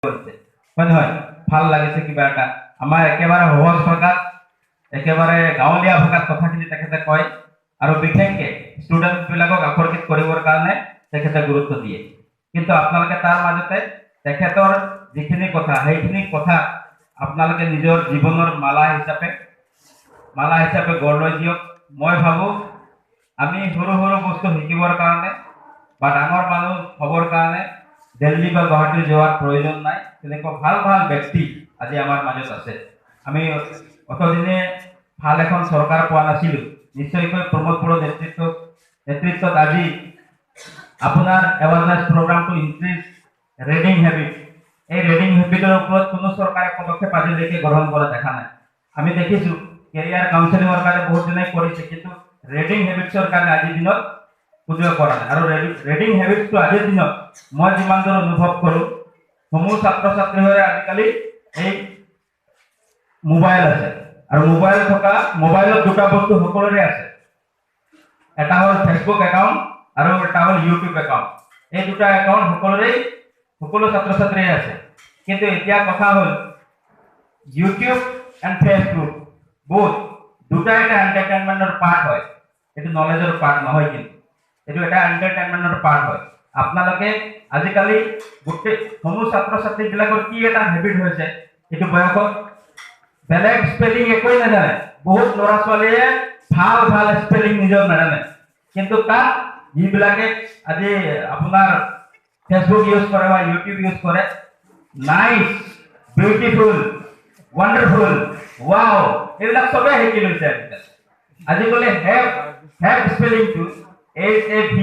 কৰিছে, হয় নহয়? ভাল লাগিছে কিবা এটা। আমাৰ একেবাৰে সহজ ভাষাত, একেবাৰে গাঁৱলীয়া ভাষাত কথাখিনি তেখেতে কয় আৰু বিশেষকৈ ষ্টুডেণ্টবিলাকক আকৰ্ষিত কৰিবৰ কাৰণে তেখেতে গুৰুত্ব দিয়ে। কিন্তু আপোনালোকে তাৰ মাজতে তেখেতৰ যিখিনি কথা, সেইখিনি কথা আপোনালোকে নিজৰ জীৱনৰ মালা হিচাপে গঢ় লৈ দিয়ক। মই ভাবোঁ, আমি সৰু সৰু বস্তু শিকিবৰ কাৰণে বা ডাঙৰ মানুহ হ'বৰ কাৰণে দিল্লী বা গুৱাহাটী যোৱাৰ প্ৰয়োজন নাই। তেনেকুৱা ভাল ভাল ব্যক্তি আজি আমাৰ মাজত আছে। আমি অতদিনে ভাল এখন চৰকাৰ পোৱা নাছিলোঁ। নিশ্চয়কৈ প্ৰমোদ বড়ো নেতৃত্বত আজি আপোনাৰ এৱাৰনেছ প্ৰগ্ৰামটো ইনক্ৰিজ ৰিডিং হেবিট, এই ৰিডিং হেবিটৰ ওপৰত কোনো চৰকাৰে পদক্ষেপ আজিলৈকে গ্ৰহণ কৰা দেখা নাই। আমি দেখিছোঁ, কেৰিয়াৰ কাউন্সেলিঙৰ কাৰণে বহুত জনে কৰিছে, কিন্তু ৰিডিং হেবিটছৰ কাৰণে আজিৰ দিনত কোনেও কৰা নাই। আৰু ৰিডিং হেবিটছটো আজিৰ দিনত মই যিমান দূৰ অনুভৱ কৰোঁ, সমূহ ছাত্ৰ ছাত্ৰীৰে আজিকালি এই মোবাইল আছে আৰু মোবাইল থকা মোবাইলত দুটা বস্তু সকলোৰে আছে। এটা হ'ল ফেচবুক একাউণ্ট আৰু এটা হ'ল ইউটিউব একাউণ্ট। এই দুটা একাউণ্ট সকলোৰে, সকলো ছাত্ৰ ছাত্ৰীয়ে আছে। কিন্তু এতিয়া কথা হ'ল, ইউটিউব এণ্ড ফেচবুক বহুত দুটা এটা এণ্টাৰটেইনমেণ্টৰ পাৰ্ট হয়, এইটো নলেজৰ পাৰ্ট নহয়। কিন্তু এইটো এটা এণ্টাৰটেইনমেণ্টৰ পাৰ্ট হয়। আপোনালোকে আজিকালি গোটেই সমূহ ছাত্ৰ ছাত্ৰীবিলাকৰ কি এটা হেবিট হৈছে, এইটো বয়সত বেলেগ স্পেলিং একোৱেই নাজানে। বহুত ল'ৰা ছোৱালীয়ে ভাল ভাল স্পেলিং নিজৰ নাজানে, কিন্তু তাত যিবিলাকে আজি আপোনাৰ ফেচবুক ইউজ কৰে বা ইউটিউব ইউজ কৰে, নাইচ, বিউটিফুল, ৱাণ্ডাৰফুল, ৱাও, এইবিলাক চবেই শিকি লৈছে আজিকালি। আজিকালি have স্পেলিংটো HAV,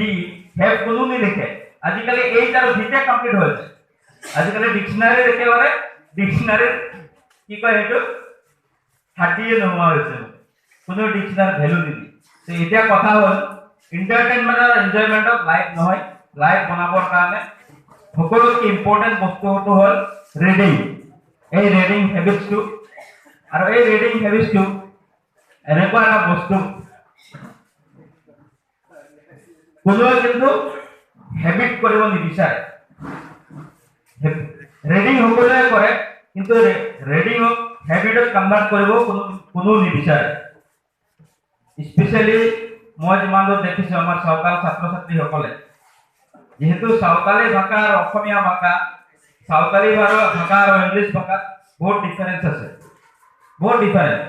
have কোনো নিলিখে। আজিকালি এইচ আৰু ভিতে কমপ্লিট হৈ যায়। আজিকালি ডিক্সনাৰীৰ একেবাৰে ডিক্সনাৰীৰ কি কয়, সেইটো হাতীয়ে নোহোৱা হৈছে মানে। কোনো ডিক্সনাৰী ভেলু নিদিয়ে। তো এতিয়া কথা হ'ল, এণ্টাৰটেইনমেণ্ট আৰু এনজয়মেণ্টত লাইফ নহয়। লাইফ বনাবৰ কাৰণে সকলোতকৈ ইম্পৰ্টেণ্ট বস্তুটো হ'ল ৰিডিং। এই ৰিডিং হেবিটছটো, আৰু এই ৰিডিং হেবিটছটো এনেকুৱা এটা বস্তু, কোনোৱে কিন্তু হেবিট কৰিব নিবিচাৰে। ৰিডিং সকলোৱে কৰে, কিন্তু ৰিডিঙক হেবিটত কনভাৰ্ট কৰিব কোনো নিবিচাৰে। স্পেচিয়েলি মই যিমান দূৰ দেখিছোঁ, আমাৰ চাওতাল ছাত্ৰ ছাত্ৰীসকলে, যিহেতু চাওতালী ভাষা আৰু অসমীয়া ভাষা, চাওতালী ভাষা আৰু ইংলিছ ভাষাত বহুত ডিফাৰেঞ্চ আছে, বহুত ডিফাৰেঞ্চ।